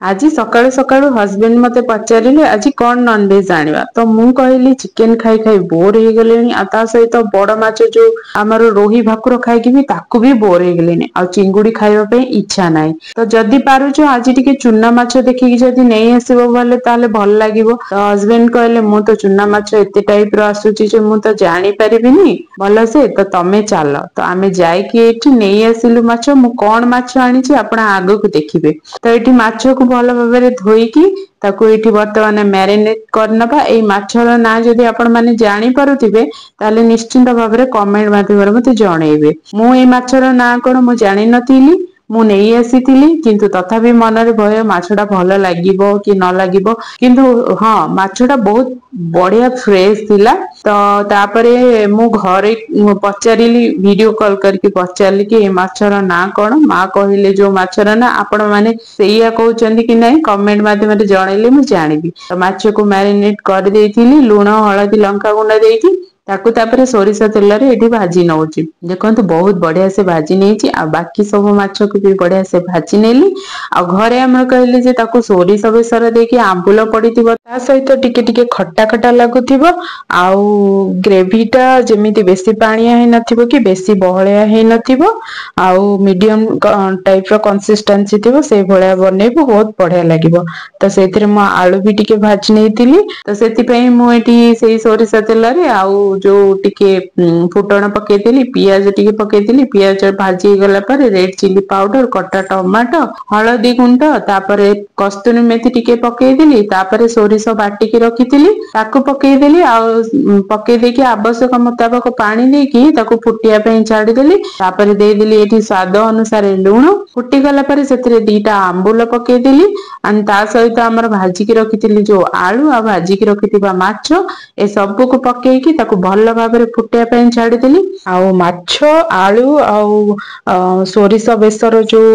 ଆଜି ସକାଳୁ ସକାଳୁ ହଜବେଣ୍ଡ ମତେ ପଚାରିଲେ, ଆଜି କଣ ନନଭେଜ ଆଣିବା? ତ ମୁଁ କହିଲି ଚିକେନ ଖାଇ ଖାଇ ବୋର ହେଇଗଲେଣି, ଆଉ ତା ସହିତ ବଡ ମାଛ ଯୋଉ ଆମର ରୋହି ଭାକୁର ଖାଇକି ବି ତାକୁ ବି ବୋର ହେଇଗଲେଣି, ଆଉ ଚିଙ୍ଗୁଡି ଖାଇବା ପାଇଁ ଇଚ୍ଛା ନାହିଁ। ତ ଯଦି ପାରୁଛ ଆଜି ଟିକେ ଚୁନା ମାଛ ଦେଖିକି ଯଦି ନେଇ ଆସିବ ବୋଲେ ତାହେଲେ ଭଲ ଲାଗିବ। ତ ହଜବେଣ୍ଡ କହିଲେ, ମୁଁ ତ ଚୁନା ମାଛ ଏତେ ଟାଇପ ର ଆସୁଛି ଯେ ମୁଁ ତ ଜାଣିପାରିବିନି ଭଲସେ, ତ ତମେ ଚାଲ। ତ ଆମେ ଯାଇକି ଏଇଠି ନେଇ ଆସିଲୁ ମାଛ। ମୁଁ କଣ ମାଛ ଆଣିଛି ଆପଣ ଆଗକୁ ଦେଖିବେ। ତ ଏଇଠି ମାଛକୁ ଭଲ ଭାବରେ ଧୋଇକି ତାକୁ ଏଇଠି ବର୍ତ୍ତମାନ ମ୍ୟାରିନେଟ କରିନବା। ଏଇ ମାଛର ନାଁ ଯଦି ଆପଣ ମାନେ ଜାଣିପାରୁଥିବେ, ତାହେଲେ ନିଶ୍ଚିନ୍ତ ଭାବରେ କମେଣ୍ଟ ମାଧ୍ୟମରେ ମତେ ଜଣେଇବେ। ମୁଁ ଏଇ ମାଛର ନାଁ କଣ ମୁଁ ଜାଣିନଥିଲି, ମୁଁ ନେଇ ଆସିଥିଲି, କିନ୍ତୁ ତଥାପି ମନରେ ଭୟ ମାଛଟା ଭଲ ଲାଗିବ କି ନ ଲାଗିବ। କିନ୍ତୁ ହଁ, ମାଛଟା ବହୁତ ବଢିଆ ଫ୍ରେଶ ଥିଲା। ତ ତାପରେ ମୁଁ ଘରେ ପଚାରିଲି, ଭିଡିଓ କଲ କରିକି ପଚାରିଲି କି ଏ ମାଛର ନାଁ କଣ? ମା କହିଲେ ଯୋଉ ମାଛର ନାଁ, ଆପଣ ମାନେ ସେଇଆ କହୁଛନ୍ତି କି ନାଇଁ କମେଣ୍ଟ ମାଧ୍ୟମରେ ଜଣେଇଲେ ମୁଁ ଜାଣିବି। ତ ମାଛକୁ ମ୍ୟାରିନେଟ କରିଦେଇଥିଲି ଲୁଣ, ହଳଦୀ, ଲଙ୍କା ଗୁଣ୍ଡ ଦେଇକି ତାକୁ। ତାପରେ ସୋରିଷ ତେଲରେ ଏଠି ଭାଜି ନଉଛି। ଦେଖନ୍ତୁ, ବହୁତ ବଢିଆ ସେ ଭାଜି ନେଇଛି, ଆଉ ବାକି ସବୁ ମାଛକୁ ବି ବଢିଆ ସେ ଭାଜି ନେଲି। ଆଉ ଘରେ ଆମର କହିଲେ ଯେ ତାକୁ ସୋରିଷ ବେସର ଦେଇକି ଆମ୍ବୁଲ ପଡିଥିବ, ତା ସହିତ ଟିକେ ଟିକେ ଖଟା ଖଟା ଲାଗୁଥିବ, ଆଉ ଗ୍ରେଭିଟା ଯେମିତି ବେଶୀ ପାଣିଆ ହେଇନଥିବ କି ବେଶୀ ବହଳିଆ ହେଇନଥିବ, ଆଉ ମିଡିୟମ ଟାଇପ ର କନସିଷ୍ଟାନ୍ସି ଥିବ, ସେଇଭଳିଆ ବନେଇବୁ, ବହୁତ ବଢିଆ ଲାଗିବ। ତ ସେଇଥିରେ ମୁଁ ଆଳୁ ବି ଟିକେ ଭାଜି ନେଇଥିଲି। ତ ସେଥିପାଇଁ ମୁଁ ଏଠି ସେଇ ସୋରିଷ ତେଲରେ ଆଉ ଯୋଉ ଟିକେ ଫୁଟଣ ପକେଇଥିଲି, ପିଆଜ ଟିକେ ପକେଇଥିଲି। ପିଆଜ ଭାଜି ହେଇଗଲା ପରେ ରେଡ ଚିଲି ପାଉଡର, କଟା ଟମାଟୋ, ହଳଦୀ ଗୁଣ୍ଡ, ତାପରେ କସ୍ତୁରୀ ମେଥି ଟିକେ ପକେଇଦେଲି। ତାପରେ ସୋରିଷ ବାଟିକି ରଖିଥିଲି, ତାକୁ ପକେଇଦେଲି। ଆଉ ପକେଇ ଦେଇକି ଆବଶ୍ୟକ ମୁତାବକ ପାଣି ଦେଇକି ତାକୁ ଫୁଟିବା ପାଇଁ ଛାଡିଦେଲି। ତାପରେ ଦେଇଦେଲି ଏଠି ସ୍ଵାଦ ଅନୁସାରେ ଲୁଣ। ଫୁଟିଗଲା ପରେ ସେଥିରେ ଦିଟା ଆମ୍ବୁଲ ପକେଇଦେଲି, ତା ସହିତ ଆମର ଭାଜିକି ରଖିଥିଲି ଯୋଉ ଆଳୁ ଆଉ ଭାଜିକି ରଖିଥିବା ମାଛ, ଏ ସବୁକୁ ପକେଇକି ତାକୁ ଭଲ ଭାବରେ ଫୁଟିବା ପାଇଁ ଛାଡିଦେଲି। ଆଉ ମାଛ, ଆଳୁ ଆଉ ସୋରିଷ ବେସର ଯୋଉ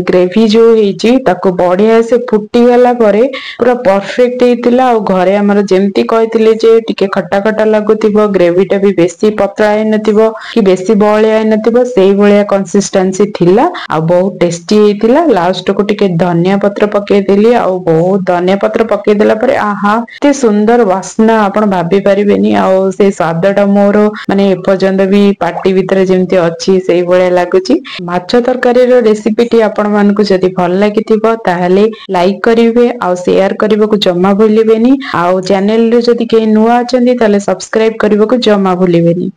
ଗ୍ରେଭି ଯୋଉ ହେଇଛି, ତାକୁ ବଢିଆ ସେ ଫୁଟିଗଲା ପରେ ପୁରା ପରଫେକ୍ଟ ହେଇଥିଲା। ଆଉ ଘରେ ଆମର ଯେମିତି କହିଥିଲେ ଯେ ଟିକେ ଖଟା ଖଟା ଲାଗୁଥିବ, ଗ୍ରେଭିଟା ବି ବେଶୀ ପତଳା ହେଇନଥିବ କି ବେଶୀ ବହଳିଆ ହେଇନଥିବ, ସେଇଭଳିଆ କନସିଷ୍ଟାନ୍ସି ଥିଲା ଆଉ ବହୁତ ଟେଷ୍ଟି ହେଇଥିଲା। ଲାଷ୍ଟକୁ ଟିକେ ଧନିଆ ପତ୍ର ପକେଇଦେଲି। ଆଉ ବହୁତ ଧନିଆ ପତ୍ର ପକେଇଦେଲା ପରେ ଆହା, ଏତେ ସୁନ୍ଦର ବାସ୍ନା ଆପଣ ଭାବି ପାରିବେନି। ଆଉ ସେ ସ୍ଵାଦଟା ମୋର ମାନେ ଏପର୍ଯ୍ୟନ୍ତ ବି ପାଟି ଭିତରେ ଯେମିତି ଅଛି ସେଇଭଳିଆ ଲାଗୁଛି। ମାଛ ତରକାରୀର ରେସିପିଟି ଆପଣ ମାନଙ୍କୁ ଯଦି ଭଲ ଲାଗିଥିବ, ତାହେଲେ ଲାଇକ୍ କରିବେ ଆଉ ସେୟାର କରିବାକୁ ଜମା ଭୁଲିବେନି। ଆଉ ଚ୍ୟାନେଲରେ ଯଦି କେହି ନୂଆ ଅଛନ୍ତି, ତାହେଲେ ସବସ୍କ୍ରାଇବ କରିବାକୁ ଜମା ଭୁଲିବେନି।